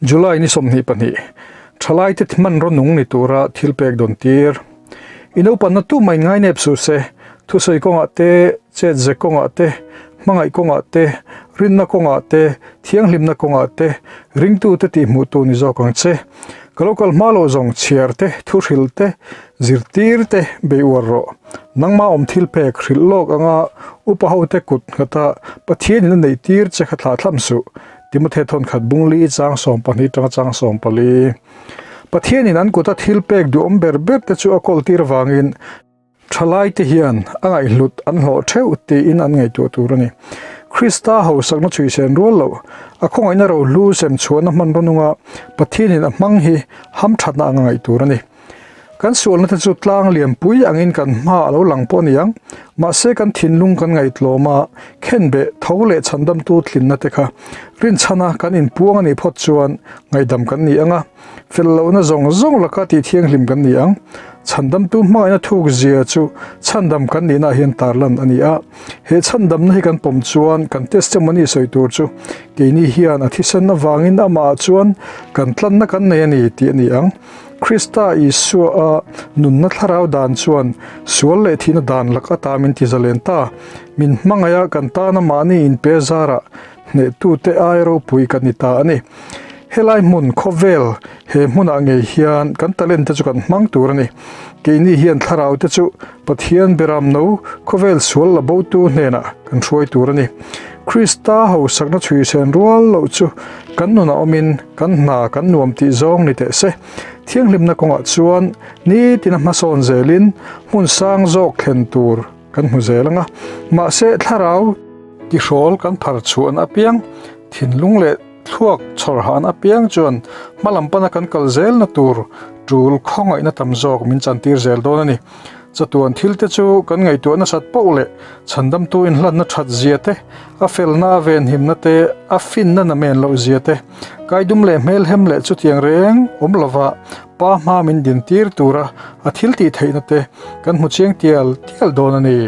July ni 22, Thalaite hmanraw nung ni tura thil pek dawn tir. I naupanna tumah in ngainep suh se, thusawi kawngah te, chetze kawngah te, hmangaih kawngah te, rinna kawngah te, thianghlimna kawngah te, ringtute tihhmuhtu ni zawk ang che. Ka lo kal hma lo zawng chhiar te, thu hrilh te, zirtir te bei uar rawh. Nangmah awm thil pek hrilh lawk anga upa hote kut nghata Pathianin a neih tir che kha thlah thlam suh. Timothy thawnkhat bungli chang 12 tanga chang 14. Pathianin an kuta thil pek duhawm ber ber te chu a kawl tir avangin thalai te hian a ngaihhlut an hlawh theuh tiin an ngaihtuah tur a ni. Krista hausakna chhuihsen rual loh, a khawngaihna rohlu sem chhuahna hmanraw nunga Pathianin a hmang hi hamthatna anga ngaih tur a ni. Kan sualna te chu tlang lianpui angin kan hma a lo lang pawh a ni ang. Mahse kan thinlung kan ngaihtlawm a, khenbeh tho leh chhandamtu tlinna te kha rinchhana kan inpuang a nih phawt chuan ngaihdam kan ni ang a, fel lohna zawng zawng laka tih thianghlim kan ni ang. Chhandamtu hmangaihna thuk zia chu chhandam kan nihna ah hian tarlan a ni a. He chhandamna hi kan pawm chuan kan testimony sawi tur chu keini hian a thisen avangin amah ah chuan kan tlanna kan nei a ni tih a ni ang. Krista Isua a nunna thlarau dan chuan sual leh thihna dan lak ata min ti zalen ta. Min hmangaih a kan tana mahni inpe zarah hnehtute ai ropui kan ni ta a ni. Helai hmun khawvel he hmunah ngei hian kan talent te chu kan hmang tur a ni. Keini hian thlarau te chu Pathian beramno khawvel sual la botu hnenah kan hruai tur a ni. Krista hausakna chhuihsen rual loh chu kan nunah awmin kan hna kan nuam tih zawng ni teh se. Thianghlimna kawngah chuan nitin a hmasawn zelin hmun sang zawk thlen tur kan hmu zel ang a. Mahse thlarau tihrawl kan phar chhuahna apiang thinlung leh thluak chhawrhahna apiang chuan hmalam pana kan kal zelna tur tul khawngaihna tam zawk min chantir zel dawn a ni. Chatuan thil te chu kan ngaihtuah nasat poh leh chhandamtu inhlanna that zia te, a felna a venhimna te, a finna na men loh zia te, kaidum leh hmelhem leh chutiang reng awm lova pa hma min dintir tura a thil tih theihna te kan hmu chiang tial tial dawn a ni.